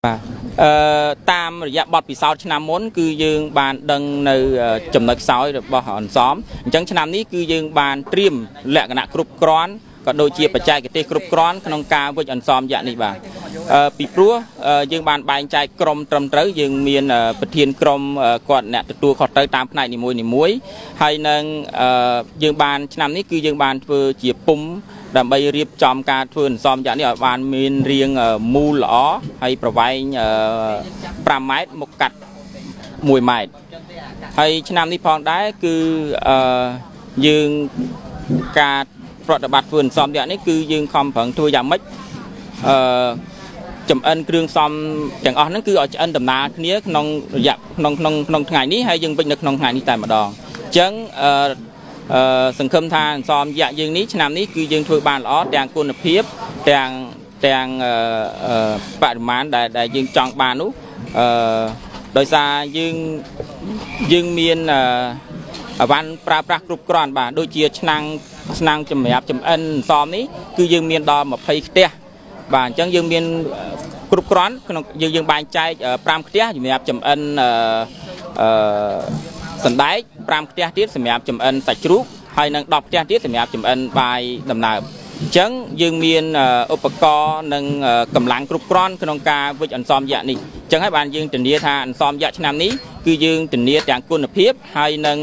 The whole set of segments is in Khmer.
បាទតាមរយៈបទពិសោធន៍ឆ្នាំមុនគឺយើងបានដឹងនៅចំណុចខ្សោយរបស់អន្សមអញ្ចឹងឆ្នាំនេះគឺយើងបានត្រៀមលក្ខណៈគ្រប់គ្រាន់ក៏ដូចជាបច្ចេកទេសគ្រប់គ្រាន់ក្នុងការវិចអន្សមយៈនេះបាទពីព្រោះយើងបានបែងចែកក្រុមត្រឹមត្រូវយើងមានប្រធានក្រុមគាត់អ្នកទទួលខុសត្រូវតាមផ្នែកនីមួយៗហើយនឹងយើងបានឆ្នាំនេះគឺយើងបានធ្វើជាពុំដើម្បីរៀបចំការធ្វើអន្សមយៈនេះឲ្យបានមានរាងមូលល្អហើយប្រវែង5ម៉ែត្រមុខកាត់1ម៉ែត្រហើយឆ្នាំនេះផងដែរគឺយើងការប្រតិបត្តិធ្វើអន្សមយៈនេះគឺយើងខំប្រឹងធ្វើយ៉ាងម៉េចចំអិនគ្រឿងផ្សំទាំងអស់ហ្នឹងគឺឲ្យឆ្អិនដំណើរគ្នាក្នុងរយៈក្នុងក្នុងក្នុងថ្ងៃនេះហើយយើងវិញនៅក្នុងថ្ងៃនេះតែម្ដងអញ្ចឹងសង្ឃឹមថាអន្សមយៈយើងនេះឆ្នាំនេះគឺយើងធ្វើបានល្អទាំងគុណភាពទាំងទាំងបរិមាណដែលយើងចង់បាននោះដោយសារយើងមានអវ៉ាន់ប្រើប្រាស់គ្រប់គ្រាន់បាទដូចជាឆ្នាំងសម្រាប់ចំអិនអន្សមនេះគឺយើងមានដល់20ខ្ទះបាទអញ្ចឹងយើងមានគ្រប់គ្រាន់ក្នុងយើងបែងចែក5ខ្ទះសម្រាប់ចំអិនសណ្ដែក5ខ្ទះទៀតសម្រាប់ចំអិនសាច់ជ្រូកហើយនឹង10ខ្ទះទៀតសម្រាប់ចំអិនបាយដំណើបអញ្ចឹងយើងមានឧបករណ៍និងកម្លាំងគ្រប់គ្រាន់ក្នុងការវិចអន្សមយៈនេះអញ្ចឹងហើយបានយើងធានាថាអន្សមយៈឆ្នាំនេះគឺយើងធានាទាំងគុណភាពហើយនឹង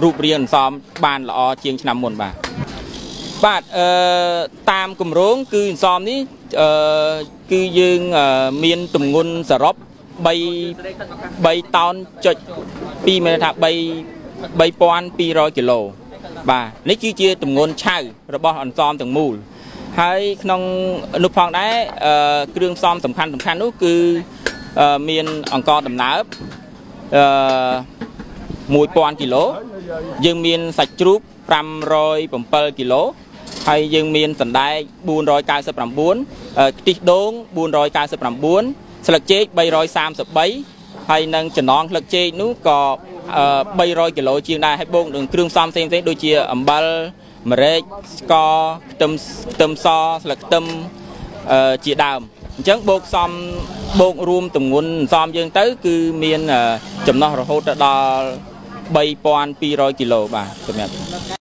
រូបរាងអន្សមបានល្អជាងឆ្នាំមុនបាទបាទតាមគម្រោងគឺអន្សមនេះគឺយើងមានទម្ងន់សរុប3តោនចុច2មានន័យថា3200គីឡូបាទនេះគឺជាទម្ងន់ឆៅរបស់អន្សមទាំងមូលហើយក្នុងនោះផងដែរគ្រឿងផ្សំសំខាន់នោះគឺមានអង្ករដំណើប1000គីឡូយើងមានសាច់ជ្រូក507គីឡូហើយយើងមានសណ្ដែក499ខ្ទិះដូង499ស្លឹកចេក333ហើយនឹងចំណងស្លឹកចេកនោះក៏300គីឡូជាងដែរហើយបូកនឹងគ្រឿងផ្សំផ្សេងៗដូចជាអំបិលម្រេចស្ករខ្ទឹមសស្លឹកខ្ទឹមជាដើមអញ្ចឹងបូកផ្សំបូករួមទម្ងន់ផ្សំយើងទៅគឺមានចំណោះរហូតដល់3200គីឡូបាទសម្រាប់